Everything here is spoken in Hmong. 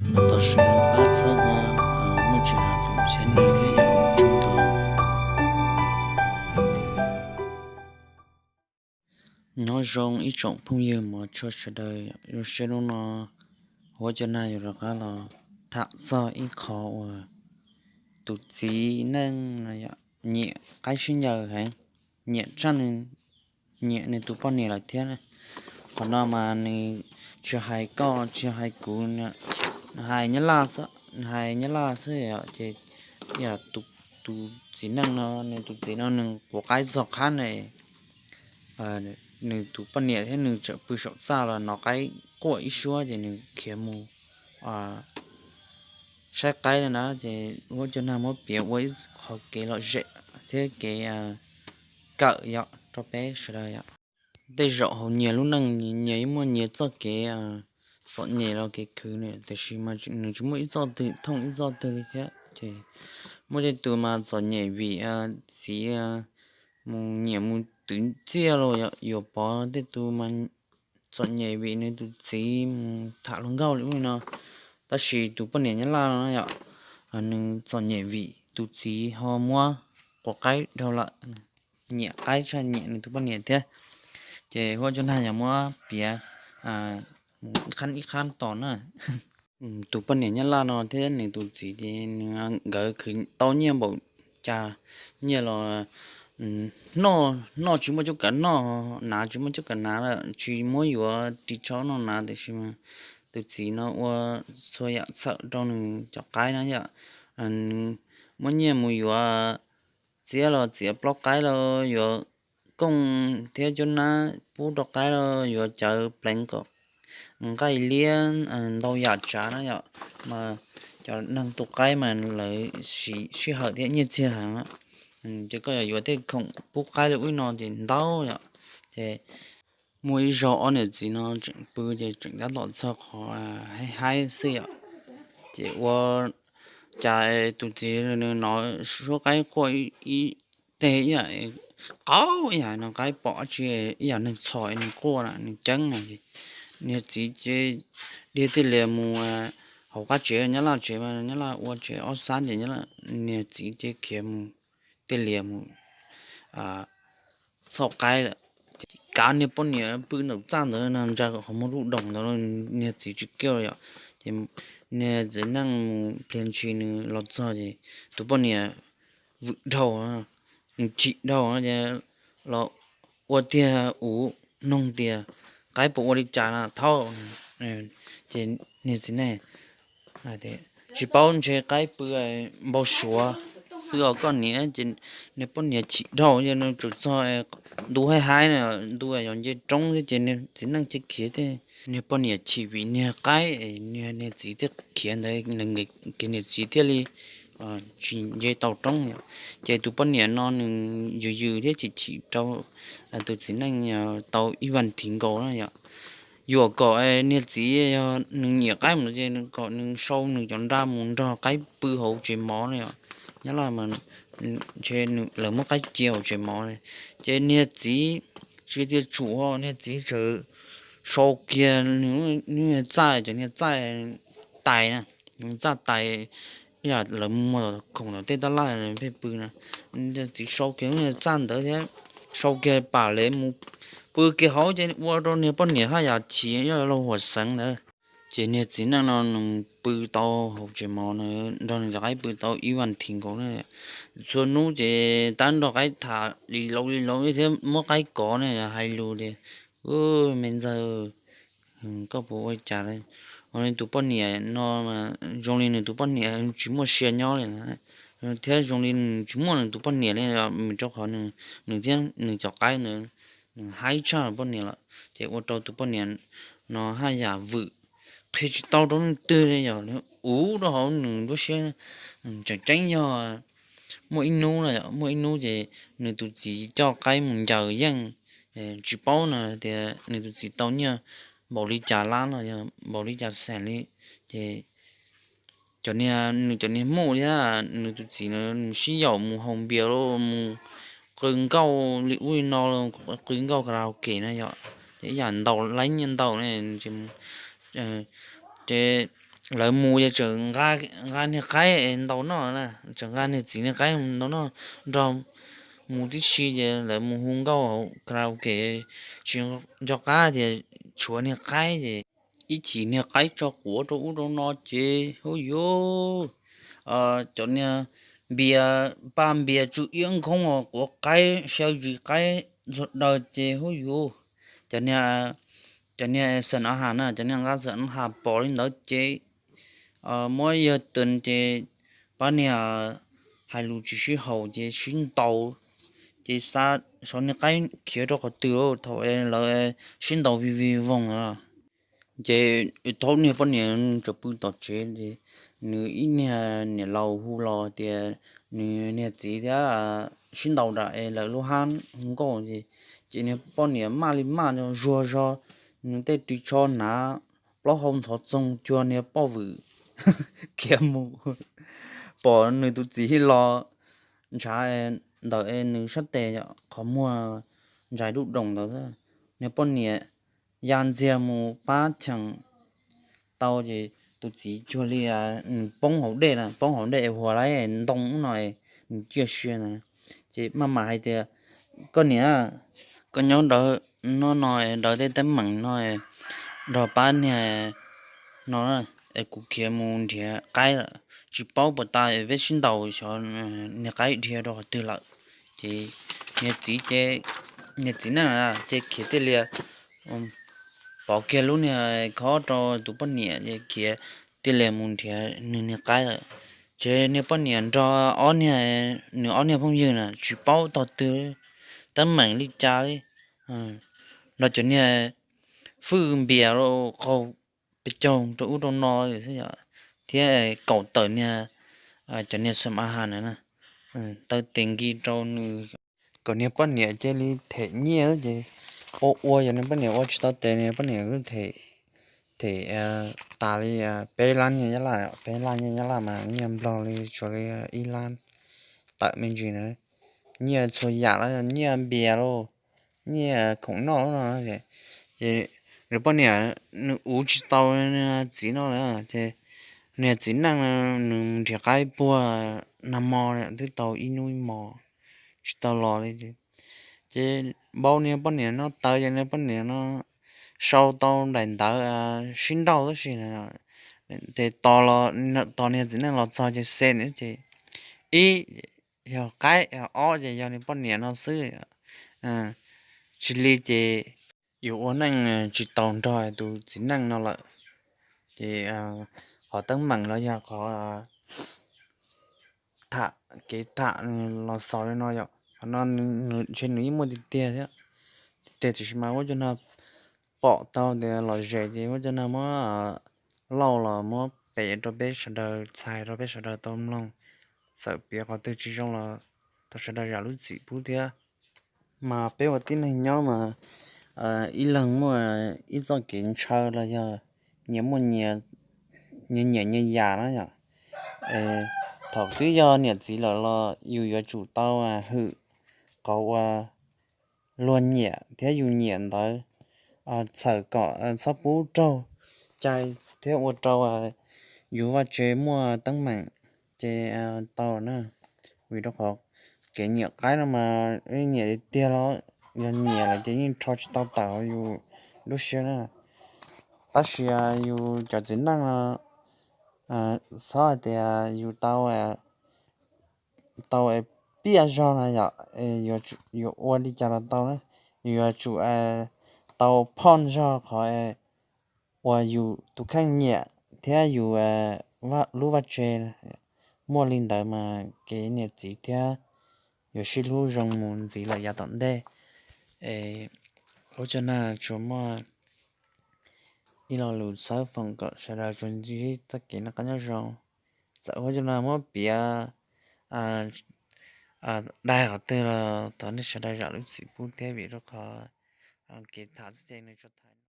Tam sim no pab txhawb no muaj tsis hais tus xeeb ntxwv thiab yog ua tsaug ntau. Nyob zoo ib tsoom phooj ywg mov tshua sawv daws, zoo siab hnub no huab cov nag yuav rov qab los tham txog ib qho uas tus txiv neej nyiam qaib sib ncaws heev, nyiam tshaj nws, nyiam nws tus poj niam lawm thiab. Qhov no mas nws tsis hais koj tsis hais kuv, nws hais nyab laj xwb, nws hais nyab laj xwb yom. Ces yog tus txiv neej no, nws tus txiv no nws quav qaib txog qhab ne, nws tus poj niam thiab nws tseem pw saum txaj los hnov qaib quaj ib suab ces nws khiav mus saib qaib na. Ces huab cov nag muab piav ua ib qhov kev lom zem thiab kev kawm yom rau peb sawv daws yom. Tej zaum hauv nyias lub neej nyias yeej muaj nyias txoj kev txom nyem los kev khwv na, tiam sis mas nws tsis muaj ib txoj twg thooj ib txoj twg li thiab. Ces muaj tej tus mas txom nyem vim txiv mus nyiam mus twv txiaj los yuav pov, tej tus mas txom nyem vim nws tus txiv mus tham hluas nkauj li ub li no. Tab sis tus poj niam nyab laj no yom, nws txom nyem vim tus txiv ho muab quav qaib dhau lawm, nyiam qaib tshaj nyiam nws tus poj niam thiab. Ces huab cov nag yog muab piav mus ib qhab ib qhab tos na. Tus poj niam nyab laj no thiab nws tus txiv ces nws, nkawd khwv tau nyiaj npaum cas, nyiaj los noj, noj tsis muaj cuab kav noj, hnav tsis muaj cuab kav hnav lawm, tsis muab yuav ris tsho noj hnav, tiam sis tus txiv no ua txhua yam txhawm rau nws cov qaib na yom. Nws muab nyiaj mus yuav txiav los txiav plaub qaib los yuav kooj thiab cuab nab pub rau qaib los yuav cawv pleev kom nqaij liab, ntau yam tsav na yom. Mas cov neeg tu qaib mas lawv siv sij hawm thiab nyiaj txiag heev. Ces koj yuav yuav tej khoom pub qaib li ub li no ces ntau yom. Ces muaj ib zaug ob niam txiv no tseem pw ces tseem tab tom txog qhov haib haib xwb yom. Ces ua cas tus txiv nws hnov suab qaib quaj ib teg ib yam qaub ib yam no, qaib pom dab tsi ib yam neeg txhos nws quaj na nws ceeb na. Niag txiv ces dhia tej lias mus hauv qab tsev, nyab laj tsev mas nyab laj ua tsev ob xab ces niag txiv ces khiav mus tej lias mus txhoj qaib lawm. Kav niag poj niam pw nraum txaj ntawd no, ntsa qhov muag lub doos ntawd, niag txiv tsis kiaj yom. Ces niag txiv neej mus pliag ntshis nws los txog ces tus poj niam vwm dhau, nws chim dhau ces los ua tiag ub, noog tias qaib puas ua li cas no thaub. Ces niag txiv neej tsis paub, ntshe qaib pw npau suav xwb os koj niam. Ces niag poj niam chim dhau ces nws txawm txog ntu haib haib na, ntu yog nce roob thiab ces niag txiv neej cia khiav thiab. Niag poj niam chim vim niag qaib, niag txiv thiaj khiav ntawd, niag txiv thiaj li tsis nce tau roob. Ces tus poj niam no nws yws yws thiab chim chim rau tus txiv neej tau ib vas thiv nkaus na yom. Yuam kom niag txiv yog nws nyiam qaib mus ces kom nws sau nws cov nra mus nrog qaib pw hauv tsev mov na yom. Nyab laj mas ntshe lawv muab qaib cia hauv tsev mov. Ces niag txiv tsis tias tsum, niag txiv txawm sau kiag nws txaj, cov niag txaj tais na, txaj tais yam lawv muag khoom tom tej tab laj pheej pw na. Niag txiv sau kiag lub niag txaj ntawd thiab sau kiag pam lev mus pw kiag hauv ces ua rau niag poj niam haj yam chim yoj laug huam xeev ntawd. Ces niag txiv neej no nws pw tau hauv tsev mov na, nrog nws cov qaib pw tau ib vas thiv nkaus na. Txhua hnub ces tab nrog qaib tham li laus li laus thiab muab qaib kov na, hais lus tias, me ntxawg, koj puas ua li cas? Ho nws tus poj niam no zoo li nws tus poj niam tsis muaj sia nyob li na, thiab zoo li nws tsis muaj nws tus poj niam li, vim rau qhov nws thiab nws cov qaib ntawd nws haib tshaj poj niam lawm. Ces ua rau tus poj niam no haj yam vwm, qhia tsis tau rau leej twg li, yog ub rau hauv nws lub siab. Tseem ceeb yog muaj ib hnub na, muaj ib hnub ces nws tus txiv coj qaib mus ncaws yeej, tsis paub na tias nws tus txiv tau nyiaj npaum li cas lab los yog npaum li cas xees li. Ces cov niag, nws cov niag muj thiab nws tus txiv nws sib yaum mus haus npias los mus qw nkauj li ub li no, qw nkauj karaoke na yom, ces ib yam ntaus laib nyiaj ntau ne. Ces lawv mus ces tseem nqa niag qaib ntaus noj na, tseem nqa niag txiv niag qaib ntaus noj nrog mus tib si ces lawv mus hu nkauj hauv karaoke, tsis nco qab tias tshuav niag qaib ces ib chim niag qaib tso quav rau ub rau no ces huj yuv, cov niag npias, paj npias tsw iab nkoob os, quav qaib xyaw zis qaib ntxuag daws ces huj yuv, cov niag, cov niag xam nav has na, cov niag nqa xam nav has pom li ntawd ces muab yawg tees ces pab niag hais lus tsis sib haum ces sib ntaus, ces xav xov niag qaib khiav rau qhov twg thaum lawv sib ntaus vij vij voog os. Ces thaum niag poj niam tseem pw tom tsev ces nws ib niag niam laus hu los tias nws niag txiv thiab sib ntaus nram es lawv lub hab hu nkauj ces, ces niag poj niam maj li maj zuag zog nws tej ris tsho hnav plaub hau ntxhov txoog cuag niag poj vwm khiav mus, pom nws tus txiv los ntshav ntawm nws sab tes qhov muag ntsais dub doos ntawd. Niag poj niam ya ntxiag mus pab cheem tau ces tus txiv cuag li nws poob hauv dej na, poob hauv dej es huas laib ntoo no nws ciaj sia ntawd. Ces maj mam hais tias, koj niam, koj nyob ntawd no no, daws tej teeb meem no nrog pab niag no es kuv khiav mus nrhiav qaib lawm, tsis paub puas tas peb sib ntaus xyov niag qaib dhia rau qhov twg lawm. Ces niag txiv ces, niag txiv neej ces khiav tij lias pov kiag lub niag khob rau tus poj niam ces khiav tij lias mus nrhiav nws niag qaib lawm. Ces niag poj niam nrog ob niag, nws ob niag phooj ywg na tsis paub tog twg, teeb meem li cas li, nrog cov niag fwj npias los qaug pes caug rau ub rau no thiab kaum tawm niag, cov niag xam nav has na, taw tes nkis rau nws, kom niag poj niam cia li them nyiaj ces ua ua yog niag poj niam ua tsis tau tes niag poj niam kuj them, them tas li peb lab nyiaj nyab laj, peb lab nyiaj nyab laj mas nyiaj nplog li tsuas li ib lab tawm me ntsis na, nyiaj txhua yam los nyiaj npias los nyiaj khoom noj no. Ces nws poj niam nws ua tsis tau txiv no lawm ces niag txiv neej nws nrhiav qaib puag nag hmo twb tau ib hnub ib hmos tsis tau los li. Ces npau niag poj niam no tawv ces niag poj niam no sau tau daim ntawv sib nrauj tab sis ces tos niag txiv neej los txog ces xes nws ces ib yog qaib, ob ces yog niag poj niam no xwb. Tsis li ces yus ua neej tsis tau nrog tus txiv neej no lawm. Ces qhov teeb meem los yog qhov tham, kev tham los xaus li no yom, qhov no ntshe nws yeej muaj tiag tiag thiab, tiag tiag tiam sis mas ua cov no pom tau tias lom zem ces ua cov no muab lauj los muab pem rau peb sawv daws txhais rau peb sawv daws tau mloog, txawm piav qhov twg tsis zoo los thov sawv daws zam lub txim pub thiab. Mas peb ua tib neeg nyob mas ib leeg muaj ib txoj kev ntshaw los yog nyias muaj nyias nyiam nyias yam na yom. Thaum twb yog niam txiv lawm los yus yuav tsum tau hwm qhov uas luag nyiam thiab yus nyiam ntawd, txhawm kom txhob pub raug cai thiab ua rau yus vaj tse muaj teeb meem ces tau na. Vim rau qhov kev nyiam qaib no mas nyiam tiag tiag los yog nyiam lawm ces yeej rho tsis tau tawm hauv yus lub siab na. Tab sis yus cov txiv neej no txhob hais tias yus tau, tau piaj zog na yom, yuav ua li cas los tau na, yus yuav tsum tau phoj zog qhov uas yus tus kheej nyiam thiab yus lub vaj tse. Muaj li ntawd mas kev niam txiv thiab yuav sib hlub zoo mus ntxiv lawm yav tom ntej. Ua cov no tsuas muaj ib lo lus txhawb foom kom sawv daws tsuas ntsib txoj kev noj qab nyob zoo. Txawm ua cov no muab piav dai qhov twg los thov nej sawv daws zam lub txim pub thiab vim rau qhov kev tham xwb ces nws tsuas tham